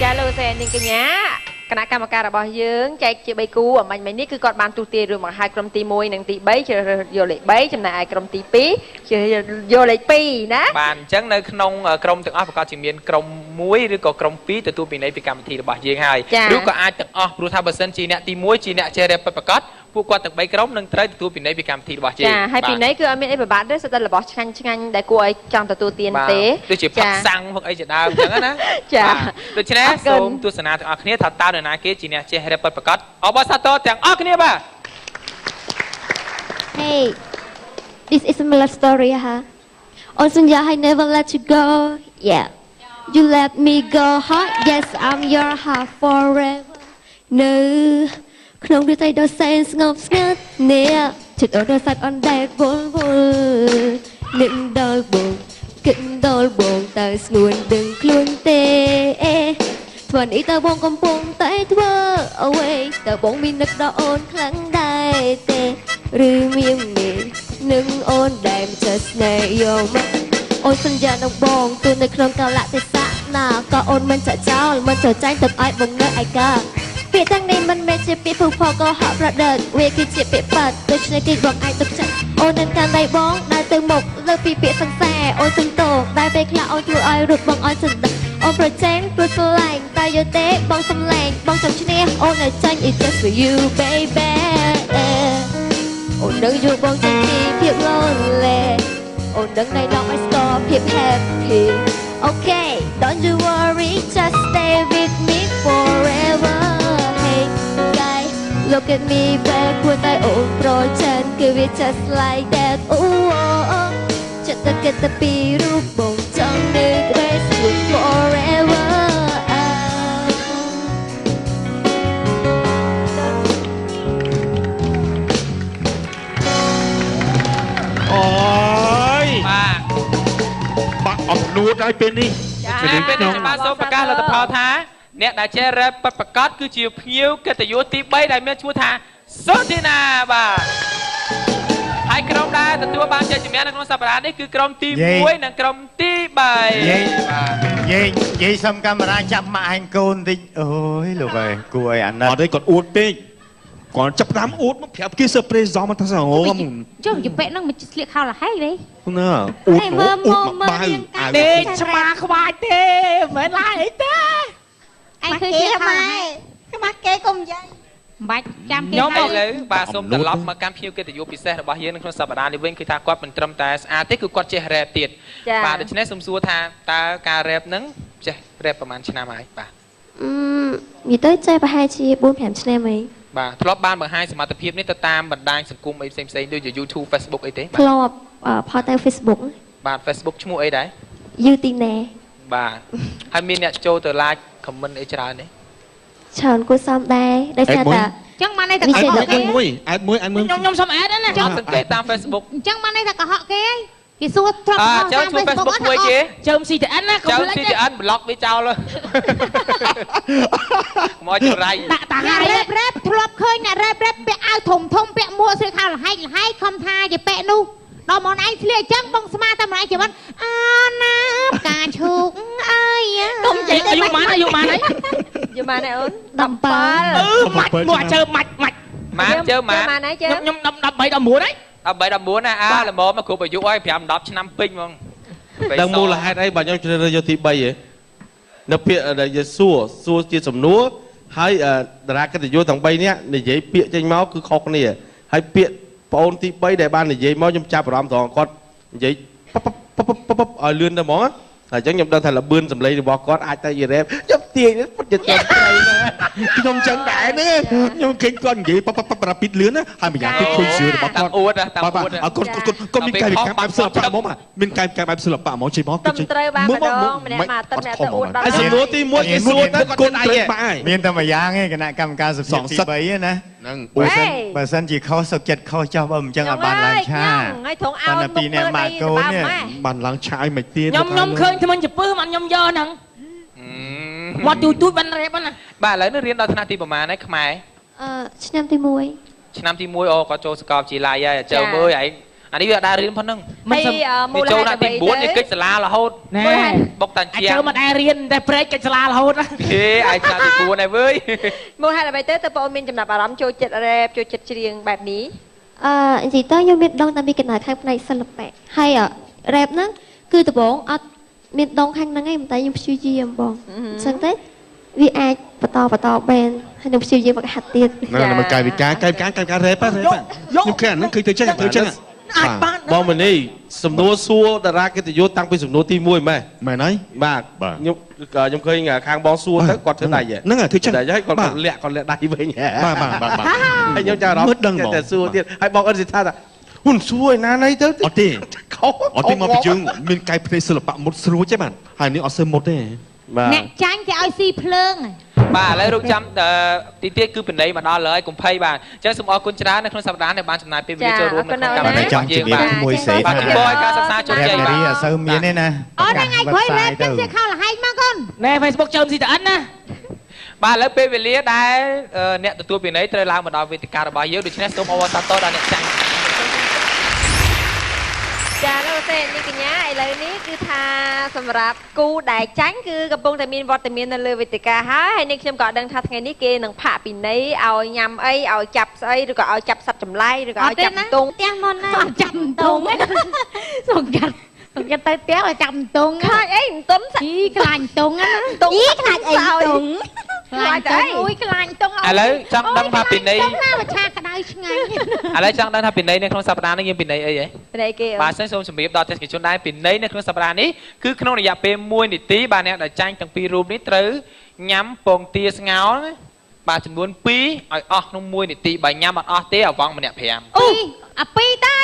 ចាលោកសេនាងកញ្ញាគណៈកម្មការរបស់យើងចែកជា3គូអមាញ់មិញនេះគឺគាត់បានទូទាយរួចមកហើយក្រុមទី1និងទី3ជ្រើសរើសយកលេខ3ចំណែកឯក្រុមទី2ជ្រើសយកលេខ2ណា បាទអញ្ចឹងនៅក្នុងក្រុមទាំងអស់ប្រកាសជាមានក្រុម1ឬក៏ក្រុម2ទទួលពិន័យពីកម្មវិធីរបស់យើងហើយឬក៏អាចទាំងអស់ព្រោះថាបើសិនជាអ្នកទី1ជាអ្នកចេះរ៉េបពិតប្រាកដពួកគាត់ទាំង3ក្រុមនឹងត្រូវទទួលពិន័យពីកម្មវិធីរបស់យើង ចាហើយពិន័យគឺអត់មានអីពិបាកទេសុទ្ធតែរបស់ឆ្ងាញ់ឆ្ងាញ់ដែលគួរឲ្យចង់ទទួលទានទេ ដូចជាផឹកសាំងផឹកអីជាដើមអញ្ចឹងណា ចា ដូច្នេះសូមទស្សនាទាំងអស់គ្នាថាតើនរណាគេជាអ្នកចេះរ៉េបពិតប្រាកដអបអរសាទរទាំងអស់គ្នាបាទ Hey, this is my love story, huh? On Sunya, I never let you go. Yeah. You let me go, huh? Yes, I'm your heart forever. នៅក្នុងរាត្រីដ៏សែនស្ងប់ស្ងាត់នេះចិត្តអូនដ៏សាច់អណ្ដែតវល់វល់នឹកដល់បងគិតដល់បងតើស្ងួនដឹងខ្លួនទេធ្វើនេះតើបងកំពុងតែធ្វើអ្វីតើបងមាននឹកដល់អូនខ្លាំងដែរទេឬមាននេះនឹងអូនដែលមិនចេះស្នេហ៍យកមកអូនសន្យានឹងបងទូនៅក្នុងកាលៈទេសៈណាក៏អូនមិនចាក់ចោលមិនចចាញ់ទឹកឲ្យបងនៅឯកាពាក្យទាំងនេះមិនមែនជាពាក្យភូផកុហកប្រឌិតវាគឺជាពាក្យប៉ាត់ដូច្នេះគេបងអាចទុកចិត្តអូននឹងកាន់ដៃបងដើរទៅមុខលើពីពាក្យសង្សារអូនសំទោតែពេលខ្លះអូនធ្វើឲ្យរត់បងឲ្យសណ្ដាអូនប្រជែងព្រោះស្រឡាញ់តែយកទេបងសំឡេងបងចង់ឈ្នះអូនឲ្យចាញ់ It's just for you baby អូននឹងយកបងចេញពីភាព lonely អូននឹងណៃនាំឲ្យស្គាល់ភាព happy Okay, don't you worry, just stay with me forever. Hey guy, look at me back ព្រោះតែអូនប្រចែនគឺវា just like that. Oh, oh, oh. ចិត្តតែគិតតែពីរូបបងចង់នៅក្បែរស្រួល forever. អូយ បាទ បាក់អំនួតហើយពេលនេះ ចា ពេលនេះខ្ញុំបាទសូមប្រកាសលទ្ធផលថាអ្នកដែលចេះរ៉េបពិតប្រាកដគឺជាភ្ញៀវកិត្តិយសទី3ដែលមានឈ្មោះថាសូធីណាបាទហើយក្រុមដែលទទួលបានជ័យជំនះនៅក្នុងសប្តាហ៍នេះគឺក្រុមទី1និងក្រុមទី3បាទ និយាយនិយាយសុំកាមេរ៉ាចាប់ម៉ាក់ឯងកូនតិចអូយលោកអើយគួរឲ្យអាណិត អត់ទេគាត់អួតពេកគាត់ចាប់ផ្ដើមអួតមកប្រាប់គេ surprise មកថាអូ ចុះយប៉ែហ្នឹងមិនស្លៀកខោលហែកទេ ណាអួតមកអួតមកបាវអាវ ទេឆ្មាខ្វាចទេមិនមែនឡាយអីទេ ឯងឃើញស្លៀកខោលហែក ខ្មាស់គេកុំនិយាយ មិនបាច់ចាំគេ ខ្ញុំ ហៅ ឥឡូវបាទសូមត្រឡប់មកកម្មភ្ញៀវកិត្តិយសពិសេសរបស់យើងនៅក្នុងសប្តាហ៍នេះវិញគឺថាគាត់មិនត្រឹមតែស្អាតទេគឺគាត់ចេះរ៉េបទៀតបាទដូច្នេះសូមសួរថាតើការរ៉េបហ្នឹងចេះរ៉េបប្រហែលឆ្នាំហើយបាទ អឺនិយាយទៅចេះប្រហែលជា4 5ឆ្នាំអី បាទធ្លាប់បានបង្ហាញសមត្ថភាពនេះទៅតាមបណ្ដាញសង្គមអីផ្សេងៗដូចជា YouTube Facebook អីទេបាទ ធ្លាប់ផុសទៅ Facebook បាទ Facebook ឈ្មោះអីដែរ យូទីណែ បាទហើយមានអ្នកចូលទៅ like comment អីច្រើនទេ ច្រើនគួរសមដែរដោយសារតែ ចឹងបានន័យថា វិ កុហកគេ សេស អែតមួយអែតមួយអែតមួយ ខ្ញុំខ្ញុំសុំអែតណា អត់សង្កេតតាម Facebook អញ្ចឹងបានន័យថាកុហកគេឯងគេសួរធ្លាប់ អើ ខុសតាម ចៅឈ្មោះ Facebook Facebook មួយគេ ជើម CTN ណាកុំ ចៅ ភ្លេច CTN block វាចោលកុំឲ្យចង្រៃ ដាក់តា អ្នក ហើយ រ៉េបរ៉េបធ្លាប់ឃើញអ្នករ៉េបរ៉េបពាក់អាវធំធំពាក់មួកស្លៀកខោលហែកលហែកខំថាជាពាក់នោះដល់មកឯងស្លៀកអញ្ចឹងបងស្មាតែម្នាក់ជីវិតអាណាផ្កាឈូកអើយក ុំនិយាយ អាយុម៉ានអាយុម៉ានអី យល់បានទេអូន 17 អឺម៉ាច់មកជើម៉ាច់ម៉ាច់ ម៉ានជើម៉ាន ម៉ានហើយជើ ខ្ញុំខ្ញុំ13 19ហើយ 13 19ណាអាល្មមមកគ្រប់អាយុហើយ5 10ឆ្នាំពេញហ្មង ដឹងមូលហេតុអីបើខ្ញុំជ្រើសរើសយកទី3ហ៎នៅពាក្យដែលយើងសួរសួរជាសំណួរហើយតារាកិត្តិយសទាំង3នាក់និយាយពាក្យចេញមកគឺខុសគ្នាហើយពាក្យប្អូនទី3ដែលបាននិយាយមកខ្ញុំចាប់អារម្មណ៍ត្រង់គាត់និយាយពពពពពឲ្យលឿនទៅហ្មងតែអញ្ចឹងខ្ញុំដឹងថាលបឿនសម្លេងរបស់គាត់អាចទៅជារ៉េបខ្ញុំទាញពុតជាត្រឹមត្រូវណា ខ្ញុំចឹងដែរហ្នឹងខ្ញុំឃើញគាត់និយាយប៉ប៉ប៉រ៉ាពីតលឿនណាហើយម្យ៉ាងទៀតឃើញស្រឿរបស់ តាម គាត់ អួតណាតាម បាទ អួត បាទគាត់គាត់គាត់មានកាយវិការបែបសិល្បៈហ្មងបាទមានកាយវិការបែបសិល្បៈហ្មងជិះមក ត្រឹមត្រូវបានម្ដងម្នាក់មួយអាទិត្យម្នាក់ទៅអួតដល់ ហើយសំណួរទី1គេសួរទៅគាត់ គុណ ដៃ ត្រូវបាយ មានតែម្យ៉ាងឯងគណៈកម្មការសភាទី3ឯណា ហ្នឹង បើសិនបើសិនជាខុសសុខចិត្តខុសចោះបើមិនចឹងអត់បានឡើងឆា ហើយត្រង់អោន តែពីរនាក់ម៉ាក់កូននេះ បានឡើងឆាយមិនទៀត ខ្ញុំខ្ញុំឃើញថ្មិញចពឹសបានខ្ញុំយកហ្នឹងមកទូទូបានរ៉េបណា បាទឥឡូវនេះរៀនដល់ថ្នាក់ទីប្រហែលហើយខ្មែរ អឺឆ្នាំទី1 ឆ្នាំទី1អូគាត់ចូលសាកលវិទ្យាល័យហើយចៅមើលឯង អានេះវាអត់ដែររៀនផងហ្នឹង ហើយមូ វា ល ចូលដល់ទី ហេតុអ្វី 9នេះកិច្ចសាលារហូត ណែ បុកតា អាច ជាង ចូលមកដែររៀនតែព្រែកកិច្ចសាលារហូត ហេឯងឆ្នាំទី4ហើយវើយ មូលហេតុអ្វីទៅទៅបងអូនមានចំណាប់អារម្មណ៍ចូលចិត្តរ៉េបចូលចិត្តច្រៀងបែបនេះ និយាយទៅខ្ញុំមានដងតាំងពីកណ្ដាលខាងផ្នែកសិល្បៈហើយរ៉េបហ្នឹងគឺដំបូងអត់មានដងខាងហ្នឹងឯងតែខ្ញុំព្យាយាមបងអញ្ចឹងទៅវាអាចបន្តបន្តបានហើយខ្ញុំព្យាយាមវឹកហាត់ទៀត ណាមកកាយវិការកាយវិការកាយវិការរ៉េបរ៉េបខ្ញុំឃើញអាហ្នឹងឃើញទៅចេះទៅចេះ អាចបាន បងមនីសំណួរសួរតារាកិត្តិយសតាំងពីសំណួរទី1ម៉េះ មែនហើយ បាទខ្ញុំខ្ញុំឃើញខាងបងសួរទៅគាត់ធ្វើដៃ ហ្នឹងហើយធ្វើចឹង ដៃហើយគាត់លាក់គាត់លាក់ដៃវិញ បាទបាទបាទបាទ ហើយខ្ញុំចាំអារម្មណ៍តែសួរទៀតហើយបងអិនសិដ្ឋាថាហ៊ុនសួរឯណាណីទៅ អត់ទេ ខុស អត់ទេមកពីយើងមានកាយភ្នែកសិល្បៈមុតស្រួចទេបាទហើយនេះអត់សូវមុតទេ បាទ អ្នកចាញ់គេឲ្យស៊ីភ្លើង បាទឥឡូវរកចាំទីទៀតគឺពិន័យមកដល់ហើយកុំភ័យបាទអញ្ចឹងសូមអរគុណច្រើននៅក្នុងសប្តាហ៍នេះបានចំណាយពេលវេលាចូលរួមនៅក្នុងកម្មវិធី បាទចង់ជម្រាបក្មួយស្រី បាទ ថា ជំនួយការសិក្សាជោគជ័យ រ៉េបនារីអត់សូវមានទេណា អូនថ្ងៃក្រោយរ៉េបចឹងសៀខោលហែកមកកូន ណែ Facebook ចូលស៊ីតអិនណា បាទឥឡូវពេលវេលាដែលអ្នកទទួលពិន័យត្រូវឡើងមកដល់វេទិការបស់យើងដូច្នេះសូមអបអរសាទរដល់អ្នកចាញ់ ចាលោកសេនាងកញ្ញាឥឡូវនេះគឺថាសម្រាប់គូដែលចាញ់គឺកំពុងតែមានវត្តមាននៅលើវេទិកាហើយហើយនេះខ្ញុំក៏ដឹងថាថ្ងៃនេះគេនឹងផាកពិន័យឲ្យញ៉ាំអីឲ្យចាប់ស្អីឬក៏ឲ្យចាប់សត្វចម្លែកឬក៏ឲ្យចាប់ទង ផ្ទះមុនណា អត់ចាប់ទងសង្កាត់សង្កាត់ទៅផ្ទះឲ្យចាប់ទង ខ្លាចអីទង ជីខ្លាញ់ទងណា ទងខ្លាចអីទង ខ្លាញ់ទងអូយខ្លាញ់ទង ឥឡូវចង់ដឹងថាពិន័យ ណាបឆាក្តៅឆ្ងាញ់ ឥឡូវចង់ដឹងថាពិន័យនៅក្នុងសប្តាហ៍នេះយើងពិន័យអីហ៎ ពិន័យគេ បាទសូមជម្រាបដល់ទស្សនិកជនដែរពិន័យនៅក្នុងសប្តាហ៍នេះគឺក្នុងរយៈពេល1នាទីបាទអ្នកដែលចាញ់ទាំងពីររូបនេះត្រូវញ៉ាំពងទាស្ងោរណាបាទចំនួន2ឲ្យអស់ក្នុង1នាទីបើញ៉ាំអត់អស់ទេអវងម្នាក់5 អូអា2តែ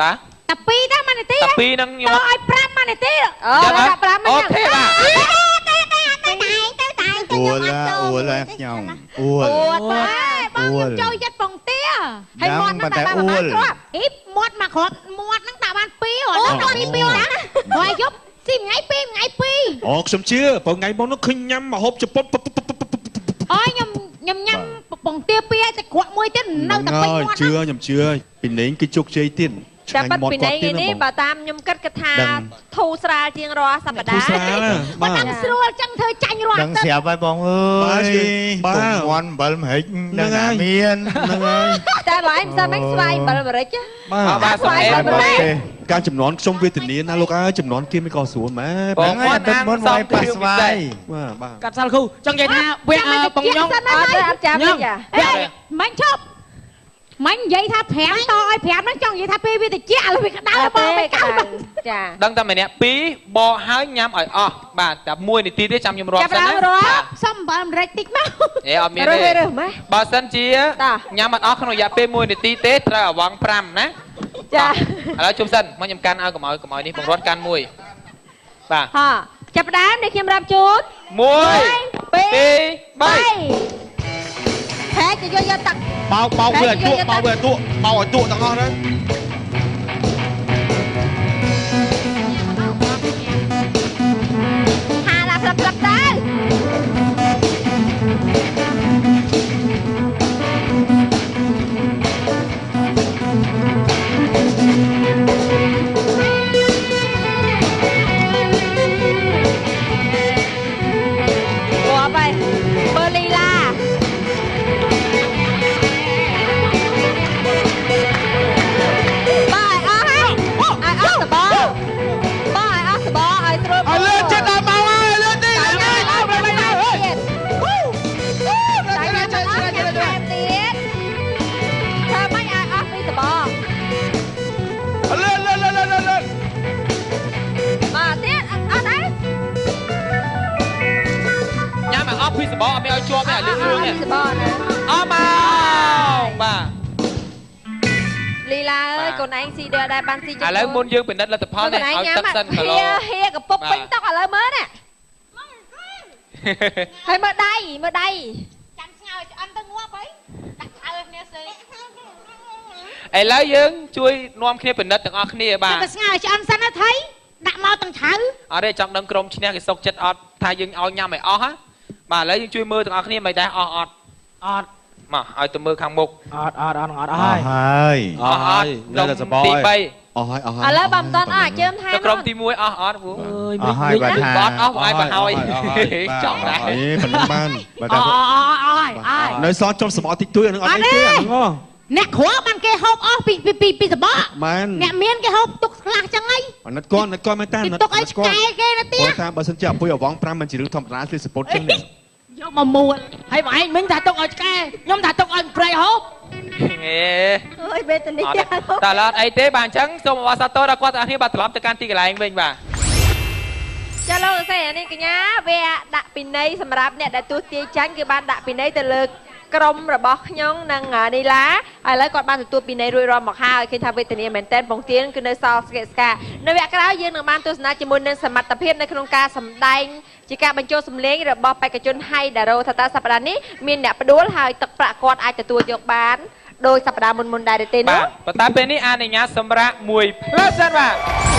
បាទ តែ2តែ1នាទី តែ2ហ្នឹងខ្ញុំ តឲ្យ5 1នាទី អូដាក់5 អូខេបាទ អួលអួលខ្ញុំអួល អូតែបងខ្ញុំចូលចិត្តពងទា ហើយមាត់ហ្នឹងដាក់បានប្រហែលគ្រាប់ អ៊ីមាត់មកគ្រាប់មាត់ហ្នឹងដាក់បាន2រត់ដាក់2 2ណាហើយយប់ស៊ីមួយថ្ងៃ2ថ្ងៃ2 អូខ្ញុំជឿព្រោះថ្ងៃមុននោះឃើញញ៉ាំម្ហូបជប៉ុន អូយខ្ញុំខ្ញុំញ៉ាំពងទា2ហើយតែគ្រាប់មួយទៀតនៅតែពេញមាត់ ជឿខ្ញុំជឿពីនេងគឺជោគជ័យទៀត តែប៉ិតពិន័យនេះបើតាមខ្ញុំគិតគិតថាធូរស្រាលជាងរាល់សប្តាហ៍ ធូរស្រាល បើតាមស្រួលចឹងធ្វើចាញ់រាល់ ដឹងស្រាប់ហើយបងអើយ បាទ ពងមាន់អំបិលម្រេចនៅណាមាន ហ្នឹងហើយ តែបើឯងមិនសិនមិនស្វាយអំបិលម្រេច បាទ បាទសូមអេ បាទទេ ការចំនួនខ្ញុំវេទនាណាលោកអើយចំនួនគេមិនក៏ស្រួលម៉ែ បង ហ្នឹងហើយទឹកមុនវាយប៉ះស្វាយ បាទបាទ កាត់សាល់គ្រូចង់និយាយថាវគ្គបងញ៉ុង អត់ទេអត់ចាំទេចា មិញឈប់មិញនិយាយថា5តឲ្យ5ហ្នឹងចង់និយាយថាពេលវាតិចឥឡូវវាក្តៅបងមិនក្តៅ ចា ដឹងតែម្នាក់2បកហើយញ៉ាំឲ្យអស់បាទតែ1នាទីទេចាំខ្ញុំរាប់ ចាប់ សិនណា ដើមរាប់ សុំអំបិលម្រេចតិចមក អេអត់មាន រើ ទេ សរើសម៉េះ បើសិនជា តា ញ៉ាំអត់អស់ក្នុងរយៈពេល1នាទីទេត្រូវអវង5ណា ចា ឥឡូវជុំសិនមកខ្ញុំកាន់ឲ្យកុំឲ្យនេះបងរត់កាន់មួយបាទ ហ่าចាប់ដើមនេះខ្ញុំរាប់ជូន 1 2 3 ហែកយកយកទឹក បោកបោកវាឲ្យទក់បោកវាឲ្យទក់បោកឲ្យទក់ទាំងអស់ហ្នឹង ហាឡាផ្លាប់ផ្លាប់ទៅបបហើយបើលីឡាបាយអស់ហើយឲ្យអស់សបបាយអស់សបឲ្យស្រួល ឲ្យលឿនចិត្តដល់មកហើយលឿនតិចលឿនតិច អត់ប្រហែលទៀតតែញ៉ាំអស់ញ៉ាំថែមទៀតធ្វើម៉េចឲ្យអស់ពីសប លឿនលឿនលឿនលឿនលឿន មកទៀតអត់អត់ដែរ ញ៉ាំឲ្យអស់ពីសបកអត់មានឲ្យជាប់ទេឲ្យលឿនលឿន ពីសបណា អស់មកបាទ លីឡាអើយកូនឯងស៊ីដែរដែរបានស៊ី ឥឡូវមុនយើងពិនិត្យលទ្ធផលនេះឲ្យទឹកសិនគីឡូ ហៀហៀកពុកពេញតុកឥឡូវមើលណាហើយមើលដៃមើលដៃ ចាំស្ងោឆ្អិនទៅងាប់អីដាក់ឆៅឲ្យគ្នាស្អី ឥឡូវយើងជួយនាំគ្នាពិនិត្យទាំងអស់គ្នាបាទ ទៅស្ងោឆ្អិនសិនណាថៃដាក់មកទាំងឆៅ អត់ទេចង់ដឹងក្រុមឈ្នះគេសុកចិត្តអត់ថាយើងឲ្យញ៉ាំឲ្យអស់ហ៎បាទឥឡូវយើងជួយមើលទាំងអស់គ្នាមិនដែរអស់អត់ អត់ មកឲ្យទៅមើលខាងមុខ អត់អត់អត់អត់ អ ហើយ ស់ហើយ អស់ហើយនៅតែសប ទី យ 3 អស់ហើយអស់ហើយ ឥឡូវបើមិនតាន់អស់អាជើមថែម ទៅក្រុមទី1អស់អត់ពូ អើយ អស់ហើយបាទថា បត់អស់បងឯងបើហើយចង់ដែរ អេប៉ុណ្្នឹងបាន បាទ អ ថា ស់អស់ហើយអស់ នៅសល់ចុំសបកតិចតួចអានឹងអត់អីទេអាហ្នឹងហ៎ អ្នកក្របានគេហូបអស់ពីពីពីសបក មែន អ្នកមានគេហូបទុកខ្លះចឹងហី អាណិតគាត់អាណិតគាត់មែនតា គេទុកឲ្យឆ្កែគេណាទៀត ព្រោះថាបើសិនជាអពុយអវង5មិនជារឿងធម្មតាស្លៀកសពតចឹងនេះ យកមកមួល ហើយបងឯងមិញថាទុកឲ្យឆ្កែខ្ញុំថាទុកឲ្យប្រៃហូប ហេ អើយវេទនា អត់ទេតែឡើយអត់អីទេបាទអញ្ចឹងសូមអបអរសាទរដល់គាត់ទាំងអស់គ្នាបាទត្រឡប់ទៅកាន់ទីកន្លែងវិញបាទ ចាលោកស្រីអានេះកញ្ញាវគ្គដាក់ពិន័យសម្រាប់អ្នកដែលទស្សទាយចាញ់គឺបានដាក់ពិន័យទៅលើក្រុមរបស់ខ្ញុំនិងនីឡាឥឡូវគាត់បានទទួលពិន័យរួចរាល់មកហើយឃើញថាវេទនាមែនតែនពងទៀនគឺនៅសល់ស្កេកស្កានៅវគ្គក្រោយយើងនឹងបានទស្សនាជាមួយនឹងសមត្ថភាពនៅក្នុងការសម្ដែងជាការបញ្ចូលសម្លេងរបស់បេក្ខជនហៃដារ៉ូថាតើសប្តាហ៍នេះមានអ្នកផ្ដួលហើយទឹកប្រាក់គាត់អាចទទួលយកបានដោយសប្តាហ៍មុនៗដែរឬទេ បា នោះ ទប៉ុន្តែពេលនេះអនុញ្ញាតសម្រាប់មួយផ្លែសិនបាទ។